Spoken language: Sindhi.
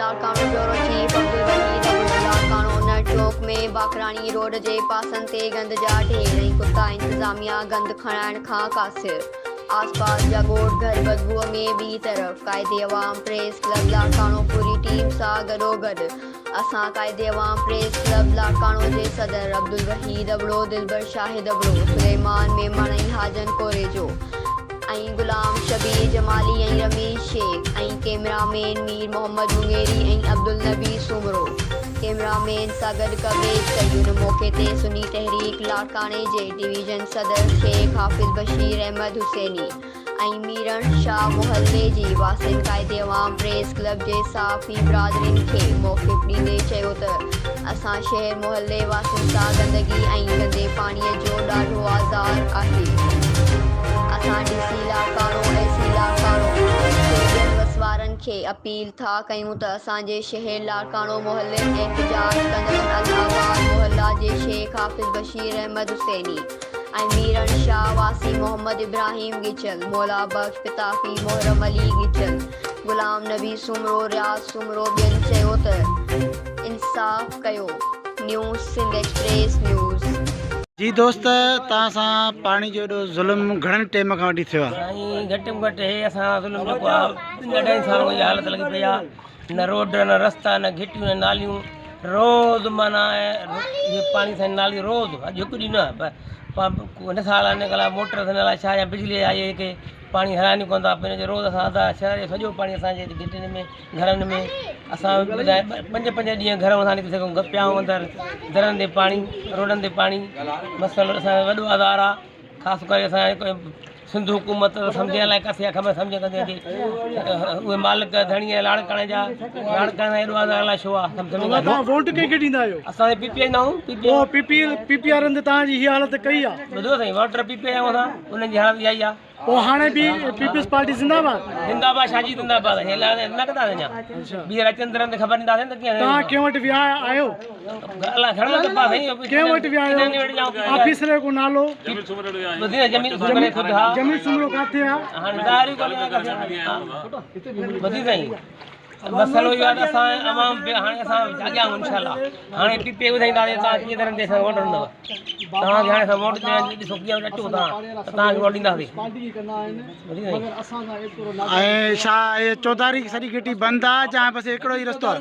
Larkana bureau chief Abdul Waheed Abro Larkana Unar Chowk ۾ Bakrani road جي پاسن تي گند جا ڍير ۽ ڪتا انتظاميا گند کڻائڻ کان قاصر آس پاس جا ڳوٺ گهر بدبوء ۾ ٻي طرف قائد عوام پريس ڪلب لاڙڪاڻو پوري ٽيم سان گڏوگڏ اسان قائد عوام پريس ڪلب لاڙڪاڻو جي صدر عبدالوحيد ابڙو دلبر شاهد ابڙو سليمان ميمڻ ۽ حاجن ڪوريجو ۽ غلام شبير جمالي ۽ رميز شيخ ۽ ڪئميرا مين مير محمد مڱيري ۽ عبدالنبي سومرو ڪئميرا مين سان گڏ ڪوريج ڪئي ان موقعي تي سني تحريڪ لاڙڪاڻي جي ڊويزن صدر شيخ حافظ بشير احمد حسيني ۽ ميرڻ شاهه محلي جي واسين قائد عوام پريس ڪلب جي صحافي برادرين کي موقف ڏيندي چيو ته اسان شهر محلي واسين سان گندگي ۽ گندي پاڻي جو ڏاڍو آزار آهي. اسان D C Larkana, A C Larkana کي ٻين وس وارن کي اپيل ٿا ڪيون ته اسان جي شهر لاڙڪاڻو محلي احتجاج ڪندڙن الله آباد محلا جي شيخ حافظ بشير احمد حسيني ۽ ميرڻ شاهه واسي محمد ابراهيم ڳچل، مولا بخش پتافي، محرم علي ڳچل، غلام نبي سومرو، رياض سومرو ٻين چيو ته انصاف ڪيو، نيوز سنڌ ايڪسپريس نيوز. جي دوست توهان سان پاڻي جو ايڏو ظلم گهڻن ٽيم کان وٺي ٿيو آهي. سائين گهٽ ۾ گهٽ هي اسان ظلم جيڪو آ ٻن اڍائي سالن کان اها حالت لڳي پئي آ نه روڊ نه رستا نه گهٽيون نه ناليون روز معنيٰ هي پاڻي سائين نالي روز اڄ هڪ ڏينهن نه پر نٿا هلائن الائي موٽر اٿن الائي ڇا يا بجلي آئي جيڪي پاڻي هلائن ئي ڪونه ٿا پن روز اسان ادا شهر جو سڄو پاڻي اسان جي گهٽين ۾ گهرن ۾ اسان ٻڌائي پنج پنج ڏينهن گهر مان نڪري سگهون پيا آهيون اندر درن تي پاڻي روڊن تي پاڻي مسئلو اسان جو وڏو آزار آهي خاص ڪري اسان سنڌ حڪومت سمجهڻ لاء ڪٿي آهي خبر سمجهه ڪندي اچي اهي مالڪ ڌڻي لاڙڪاڻي جا لاڙڪاڻي ايڏو آزار الائي ڇو آهي سمجهه ۾ توهان ووٽ ڪنهن کي ڏيندا آهيو؟ اسان پي پي ايندا آهيون پي پي پوء پي پي پي پي وارن تي توهان جي هي حالت ڪئي آهي ٻڌو سائين ووٽر پي پي آهيون اسان انهن جي حالت اها ئي آهي پوء هاڻي به پيپلز پارٽي زنده باد. زنده باد شاهه جي زنده باد هي لاء نه ڪنداسين اڃا ٻيهر اچن درن تي خبر ڏينداسين ته ڪيئن توهان ڪنهن وٽ ويا آهيو؟ الله گهڻا دفعا سائين ڪنهن وٽ ويا آهيو؟ آفيسر جو ڪو نالو؟ ٻڌي نه جميل سومري خود ها جميل سومرو ڪاٿي آ؟ هاڻي ظاهر ئي ڪونهي ڪاٿي ٻڌي سائين مسئلو اهو آهي ته اسان عوام به هاڻي اسان جاڳيا آهيون انشاء الله هاڻي پي پي ٻڌائينداسين توهان ڪيئن درن تي اسان ووٽ ڏنو توهان کي هاڻي اسان ووٽ ڏيڻ ڏسو ڪيئن اچو توهان ته توهان کي ووٽ ڏينداسين ۽ ڇا اهي چوڌاري سڄي گهٽي بند آ يا بس هڪڙو ئي رستو آ؟